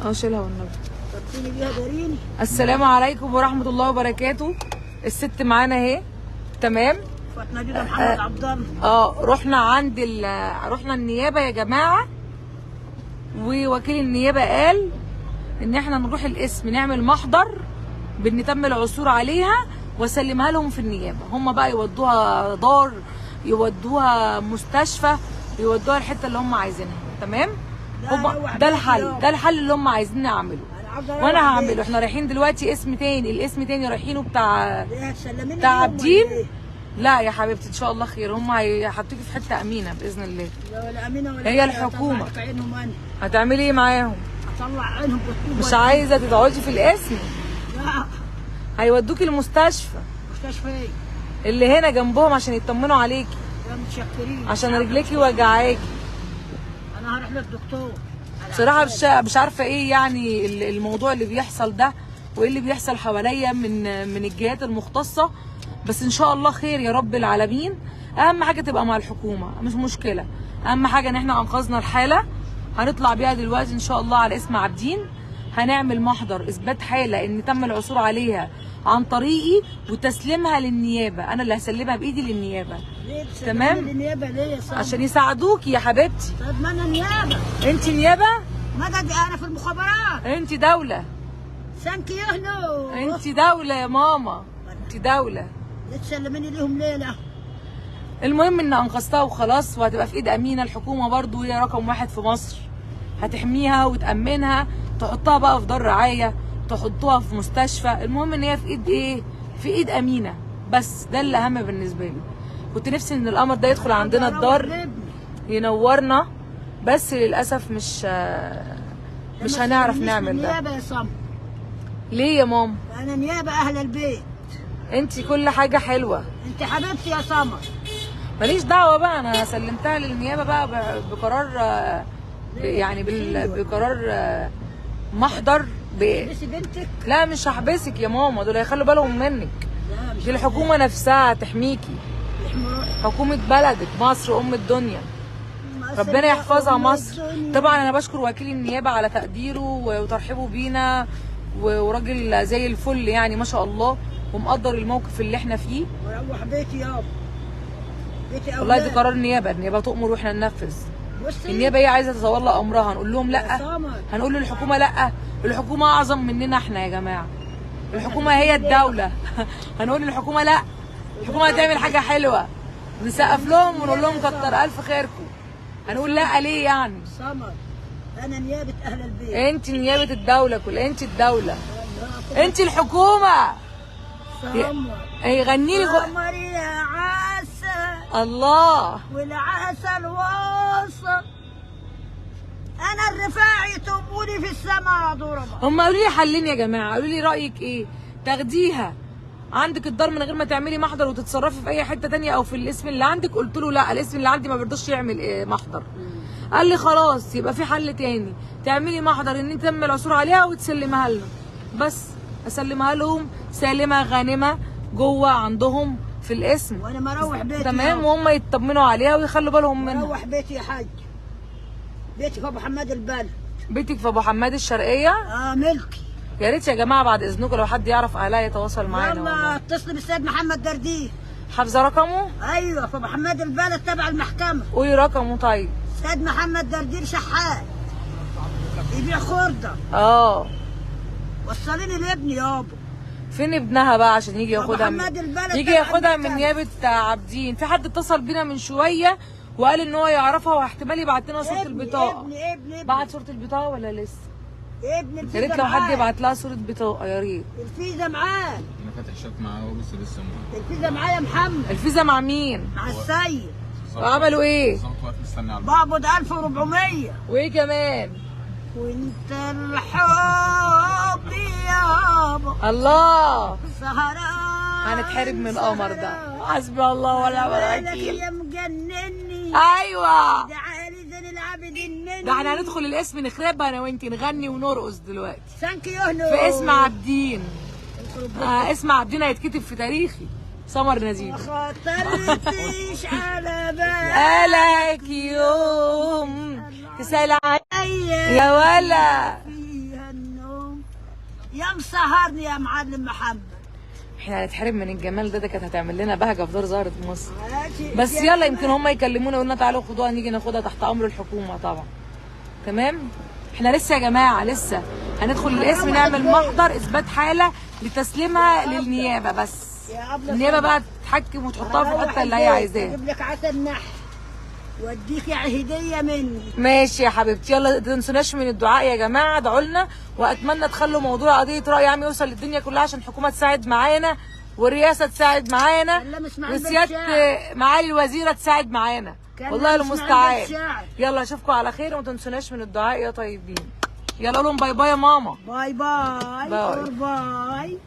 اه شيلها والنبي. طبتيني بيها داريني. السلام عليكم ورحمة الله وبركاته. الست معانا اهي، تمام. فاطمة دي محمد عبد الله. رحنا عند رحنا النيابة يا جماعة، ووكيل النيابة قال ان احنا نروح القسم نعمل محضر بان تم العثور عليها واسلمها لهم في النيابة. هم بقى يودوها دار، يودوها مستشفى، يودوها الحتة اللي هم عايزينها، تمام؟ هم ده الحل، ده الحل اللي هم عايزين نعمله، وانا هعمله. احنا رايحين دلوقتي اسم تاني، الاسم تاني رايحينه بتاع عابدين. لا يا حبيبتي ان شاء الله خير، هم هيحطوكي في حتة امينه باذن الله. لا ولا امينه ولا هي الحكومة. هتعملي ايه معاهم؟ هطلع عينهم بالطوبه. مش عايزه تقعدي في القسم؟ لا، هيودوكي المستشفى. مستشفى ايه؟ اللي هنا جنبهم عشان يطمنوا عليكي. لا متشكرين، عشان رجليكي وجعاكي. انا هروح للدكتور بصراحة. مش عارفه ايه يعني الموضوع اللي بيحصل ده، وايه اللي بيحصل حواليا من الجهات المختصة، بس ان شاء الله خير يا رب العالمين. اهم حاجة تبقى مع الحكومة، مش مشكلة. اهم حاجة ان احنا انقذنا الحالة. هنطلع بيها دلوقتي ان شاء الله على اسم عابدين، هنعمل محضر اثبات حاله ان تم العثور عليها عن طريقي وتسليمها للنيابه. انا اللي هسلمها بايدي للنيابه. ليه؟ تمام؟ للنيابه ليه يا صاحبي؟ عشان يساعدوكي يا حبيبتي. طب ما انا نيابة. انت نيابة؟ مدد، انا في المخابرات. انت دولة. thank you هنو. انت دولة يا ماما، انت دولة. تسلميني ليهم ليلة. المهم ان انقذتها وخلاص، وهتبقى في ايد امينه. الحكومة برضو هي رقم واحد في مصر، هتحميها وتامنها، تحطها بقى في دار رعاية، تحطوها في مستشفى. المهم ان هي في ايد ايه؟ في ايد امينه، بس ده اللي اهم بالنسبة لي. كنت نفسي ان القمر ده يدخل عندنا الدار ينورنا، بس للاسف مش هنعرف نعمل ده. نيابة يا صم. ليه يا ماما؟ انا نيابة اهل البيت. انت كل حاجة حلوة. انت حبيبتي يا سمر. ماليش دعوه بقى، انا سلمتها للنيابه بقى بقرار، يعني بقرار محضر. بس بنتك؟ لا مش هحبسك يا ماما، دول هيخلوا بالهم منك. لا مش دي الحكومة نفسها هتحميكي. حكومة بلدك مصر ام الدنيا، ربنا يحفظها مصر. طبعا انا بشكر وكيل النيابة على تقديره وترحيبه بينا، وراجل زي الفل يعني ما شاء الله، ومقدر الموقف اللي احنا فيه. وروح بيتي يابا، بيتي. والله دي قرار النيابة، النيابة تؤمر واحنا ننفذ. النيابة هي عايزه تتولى امرها، هنقول لهم لا، هنقول للحكومة لا. الحكومة اعظم مننا احنا يا جماعة، الحكومة هي الدولة. هنقول للحكومة لا، الحكومة هتعمل حاجة حلوة، نسقف لهم ونقول لهم كتر الف خيركم. هنقول لا ليه يعني؟ سمر، انا نيابة اهل البيت. انت نيابة الدولة كلها، انت الدولة، انت الحكومة. اي غني لي قمر يا عسل. الله، والعسل وصل. انا الرفاعي تبوني في السماء ضربه. هم قالوا لي حلين يا جماعة، قالوا لي رايك ايه؟ تاخديها عندك الدار من غير ما تعملي محضر وتتصرفي في اي حتة تانية او في الاسم اللي عندك؟ قلت له لا، الاسم اللي عندي ما بيرضاش يعمل إيه محضر. قال لي خلاص يبقى في حل تاني، تعملي محضر ان انت تم العثور عليها وتسلمها لهم. بس اسلمها لهم سالمه غانمه جوه عندهم في الاسم، وانا ما اروح بيتي. تمام، وهم يطمنوا عليها ويخلوا بالهم منها. اروح بيتي يا حاج، بيتي في ابو حماد البلد. بيتك في ابو حماد الشرقية؟ اه ملكي. يا ريت يا جماعة بعد اذنكم لو حد يعرف اهلها يتواصل معانا. يلا اتصلي بالسيد محمد دردير. حافظه رقمه؟ ايوه، في ابو حماد البلد تبع المحكمة. قولي رقمه. طيب السيد محمد دردير شحات يبيع خرده. اه وصليني لابني يابا. فين ابنها بقى عشان يجي ياخدها؟ يجي ياخدها من نيابة عابدين. في حد اتصل بينا من شوية وقال ان هو يعرفها، واحتمال يبعت لنا صوره البطاقة. ابني بعت صوره البطاقة ولا لسه؟ ابني يا ريت لو حد يبعت لها صوره بطاقة، يا ريت. الفيزا معاه. انا فاتح شات معاه بس لسه ما. الفيزا معايا يا محمد. الفيزا مع مين؟ مع السيد. وعملوا ايه؟ بالظبط، واقف مستني على بقبض 1400. وايه كمان؟ وانت الحب يابا. الله، سهران هنتحرم من القمر ده. حسبي الله ونعم الوكيل. يا مجنني. ايوه، ده عالي زين العابدين مني. ده احنا هندخل الاسم نخربها انا وانتي، نغني ونرقص دلوقتي. thank you هنو في اسم عابدين. اسم عابدين هيتكتب في تاريخي. سمر نزيل. ما خطرتيش على بالك يوم تسأل يا ولا. يا مسهرني يا معلم محمد. احنا هنتحرم من الجمال ده، ده كانت هتعمل لنا بهجة في دار زهره مصر. ماشي. بس يلا يمكن هم يكلمونا يقولنا تعالوا خدوها، نيجي ناخدها تحت امر الحكومة طبعا. تمام؟ احنا لسه يا جماعة لسه هندخل القسم نعمل محضر اثبات حاله لتسليمها للنيابه بس. يا أبلة النيابة بقى تتحكم وتحطها في الحتة اللي هي عايزاها. اجيب لك عسل نحل واديك هديه مني. ماشي يا حبيبتي، يلا تنسوناش من الدعاء يا جماعة، ادعوا لنا، واتمنى تخلوا موضوع قضية راي عام يوصل للدنيا كلها عشان الحكومة تساعد معانا والرئاسه تساعد معانا كلام إسماعيل وسياده بالشاعر. معالي الوزيرة تساعد معانا. كلام والله إسماعيل المستعان. بالشاعر. يلا اشوفكم على خير وما تنسوناش من الدعاء يا طيبين. يلا لهم bye bye يا ماما. bye bye bye. bye.